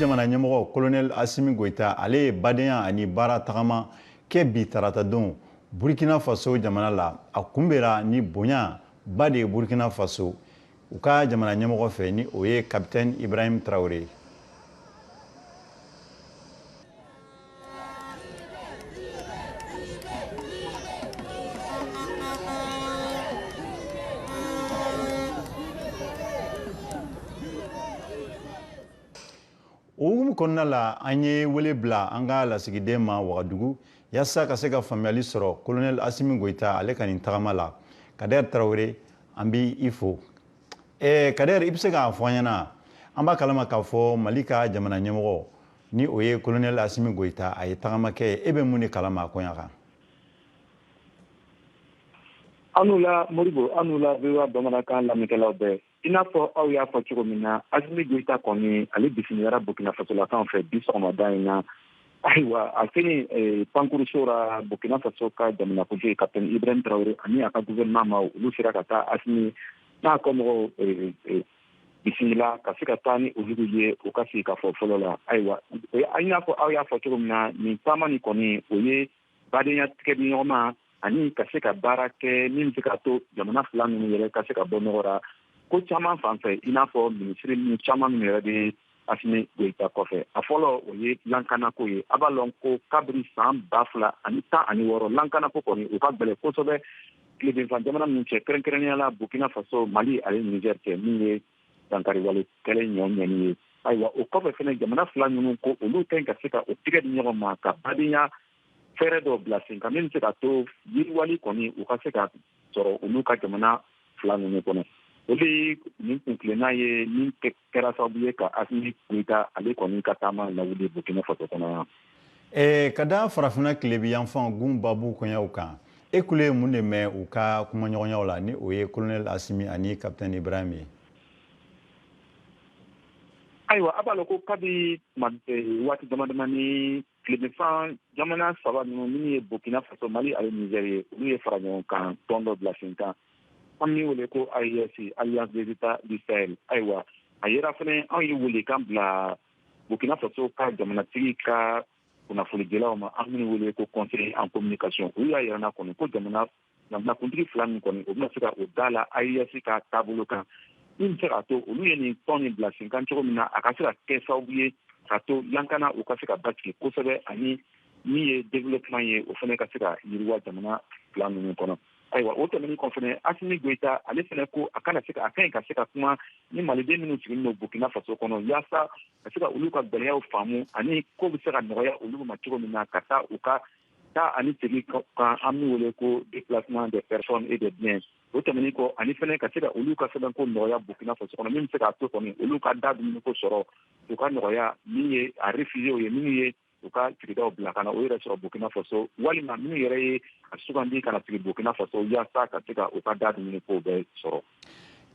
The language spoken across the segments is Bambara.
Jamana ɲɛmɔgɔ Colonel Assimi Goïta, ale ye badenya ani baara tagama kɛ bi taratadon Burkina Faso jamana la. A kunbɛra ni bonya ba de ye Burkina Faso u ka jamana ɲɛmɔgɔ fɛ, ni o ye Capitaine Ibrahim Traoré. O hukumu kɔnɔna la, an ye wele bila an ka lasigiden ma Wagadugu, yaasa ka se ka faamuyali sɔrɔ Colonel Assimi Goïta ale ka nin tagama la. Kader Traoré, an b'i i fo. Kader, i bɛ se k'a fɔ an ɲɛna, an b'a kalama k'a fɔ Mali ka jamana ɲɛmɔgɔ, ni o ye Colonel Assimi Goïta, a ye tagama kɛ. E bɛ mun de kalama a koɲa kan? Aw ni wula Modibo, aw ni wula VOA bamanankan lamɛnnikɛlaw bɛɛ. I n'a fɔ aw y'a fɔ cogo min na, Assimi Goïta kɔni, ale bisimilala Burkina Fasolakaw fɛ bi sɔgɔmada in na. Ayiwa, a selen pankuruso ra, Burkina Faso ka jamanakuntigi Capitaine Ibrahim Traoré ani a ka gouvernement ma, olu sera ka taa Assimi n'a kɔmɔgɔw bisimila ka se ka taa ni olu ye u ka sigi ka fɔ fɔlɔ la. Ayiwa, i n'a fɔ aw y'a fɔ cogo min na, nin taama nin kɔni, o ye badenya tigɛdiɲɔgɔnma ani ka se ka baara kɛ min bɛ se ka to jamana fila ninnu yɛrɛ ka se ka bɔ nɔgɔ ra ko caman fan fɛ, i n'a fɔ minisiri ninnu caman minnu yɛrɛ bɛ Assimi Goïta kɔfɛ. A fɔlɔ, o ye lankanako ye. A b'a lɔn ko kabiri san 2016, lankanako kɔni, o ka gɛlɛn kosɛbɛ tilebinfan jamana ninnu cɛ, kɛrɛnkɛrɛnnenya la Burkina Faso, Mali ale Niger cɛ, min ye dankariwale kɛlɛ ɲɔ ɲɛni ye. Ayiwa, o kɔfɛ fɛnɛ, jamana fila ninnu ko olu ka ɲi ka se ka o tigɛ di ɲɔgɔn ma ka badenya fɛɛrɛ dɔw bila sen kan min bɛ se ka to yiriwali kɔni, u ka se ka sɔrɔ olu ka jamana fila ninnu kɔnɔ. O de ye nin kuntilenna ye min kɛra sababu ye ka Assimi Goïta ale kɔni ka taama lawuli Burkina Faso kɔnɔ yan. Ka da farafinna tilebi yanfan gun babu koɲɛw kan, e kulo ye mun de mɛn u ka kumaɲɔgɔnyaw la, ni o ye Colonel Assimi ani Capitaine Ibrahim ye? Ayiwa, a b'a lɔn ko kabi waati dama damani, tilebinfan jamana saba ninnu, minnu ye Burkina Faso, Mali ale Niger ye, olu ye fara ɲɔgɔn kan tɔn dɔ bila sen kan, an min wele ko AES, Alliance des États du Sahel. Ayiwa, a yera fɛnɛ, anw ye welekan bila Burkina Faso ka jamanatigi ka kunnafonidilaw ma, an minnu wele ko conseiller en communication. Olu y'a yira na kɔni ko jamana jamanakuntigi fila min kɔni, o bɛna se ka o da la AES ka taabolo kan min bɛ se k'a to olu ye nin tɔn nin bila sen kan cogo min na, a ka se ka kɛ sababu ye ka to lankana u ka se ka basigi kosɛbɛ, ani min ye développement ye, o fana ka se ka yiriwa jamana fila ninnu kɔnɔ. Ayiwa, o tɛmɛnen kɔ fɛnɛ, Assimi Goïta ale fɛnɛ ko a kana se ka a ka ɲi ka se ka kuma ni maliden minnu sigilen don Burkina Faso kɔnɔ, yaasa ka se ka olu ka gɛlɛyaw faamu ani ko bɛ se ka nɔgɔya olu ma cogo min na, ka taa u ka taa ani segin kan, an min wele ko déplacement des personnes et des biens. O tɛmɛnen kɔ, ani fɛnɛ ka se ka olu ka sɛbɛnko nɔgɔya Burkina Faso kɔnɔ, min bɛ se k'a to kɔni olu ka da dumuniko sɔrɔ u ka nɔgɔya, min ye a réfugiés ye, minnu ye u ka sigidaw bila ka na o yɛrɛ sɔrɔ Burkina Faso, walima minnu yɛrɛ ye a sugandi ka na sigi Burkina Faso yaasa ka se ka u ka da dumuni kow bɛɛ sɔrɔ.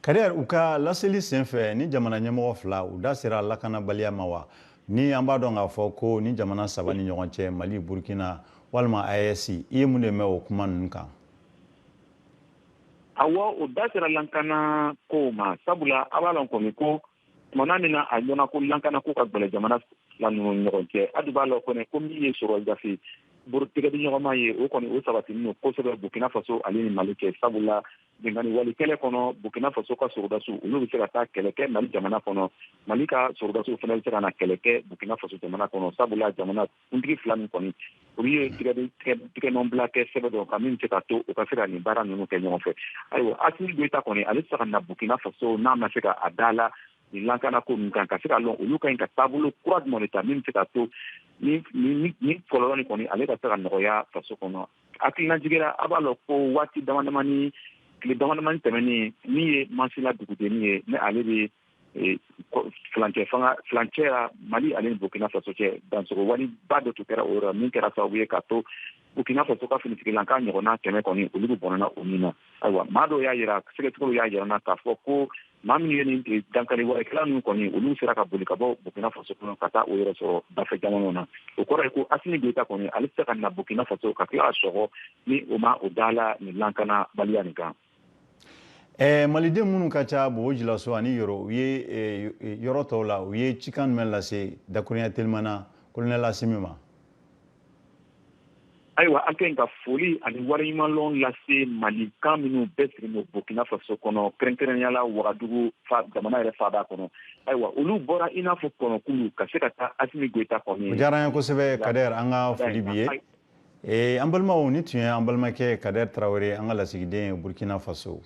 Kader, u ka laseli senfɛ ni jamana ɲɛmɔgɔ fila, u da sera lakanabaliya ma wa? Ni an b'a dɔn k'a fɔ ko ni jamana saba ni ɲɔgɔn cɛ, Mali, Burkina walima AES, i ye mun de mɛn o kuma ninnu kan? Awɔ, o da sera lankana kow ma, sabula a b'a lɔn kɔni ko tumana min na a ɲɔna ko lankana ko ka gwɛlɛ jamana fila ninnu ni ɲɔgɔn cɛ. A dun b'a lɔn kɔni ko min ye sɔrɔ gafe tigɛdiɲɔgɔnma ye, o kɔni o sabatinin don kosɛbɛ Burkina Faso ale ni Mali cɛ, sabula binkanni wale kɛlɛ kɔnɔ, Burkina Faso ka sɔrɔdasiw, olu bɛ se ka taa kɛlɛ kɛ Mali jamana kɔnɔ, Mali ka sɔrɔdasiw fana bɛ se ka na kɛlɛ kɛ Burkina Faso jamana kɔnɔ, sabula jamana kuntigi fila min kɔni, olu ye tigɛnɔbila kɛ sɛbɛn dɔ kan min bɛ se ka to u ka se ka nin baara ninnu kɛ ɲɔgɔn fɛ. Ayiwa, Assimi Goïta kɔni, ale tɛ se ka na Burkina Faso n'a ma se ka a da la nin lankana ko ninnu kan, ka se ka lɔn olu ka ɲi ka taabolo kura jumɛn de ta min bɛ se ka to ni kɔlɔlɔ nin kɔni, ale ka se ka nɔgɔya faso kɔnɔ. Hakilinajigira, a b'a lɔn ko waati dama damani, tile dama damani tɛmɛnen, min ye Masina dugudennin ye, ni ale bɛ furancɛ fanga furancɛ la Mali ale ni Burkina Faso cɛ, dansogo waliba dɔ tun kɛra o yɔrɔ, min kɛra sababu ye ka to Burkina Faso ka finitigilanka ɲɔgɔnna 100 kɔni, olu bɛ bɔnɛna o min na. Ayiwa, maa dɔw y'a yira, sɛgɛsɛgɛliw y'a yira na k'a fɔ ko maa minnu ye nin dankari walekɛla ninnu kɔni, olu sera ka boli ka bɔ Burkina Faso kɔnɔ ka taa o yɛrɛ sɔrɔ dafɛ jamanaw na. O kɔrɔ ye ko Assimi Goïta kɔni, ale tɛ se ka na Burkina Faso ka tila ka sɔgɔ ni o ma o da la nin lankana baliya nin kan. Maliden minnu ka ca Bobo Julaso ani Yoro, u ye yɔrɔ tɔw la, u ye cikan jumɛn lase dakurunya teliman na colonel Asimi ma? Ayiwa, an kɛ ka foli ani waleɲumanlɔn lase Malikan minnu bɛɛ sigilen don Burkina Faso kɔnɔ, kɛrɛnkɛrɛnnenya la Wagadugu fa jamana yɛrɛ faaba kɔnɔ. Ayiwa, olu bɔra i n'a fɔ kɔnɔkulu ka se ka taa Asimi Goyita kɔni. O diyara an ye kosɛbɛ, Kader. An ka foli b'i ye. An balimaw, ni tun ye an balimakɛ Kader Tarawele, an ka lasigiden Burkina Faso.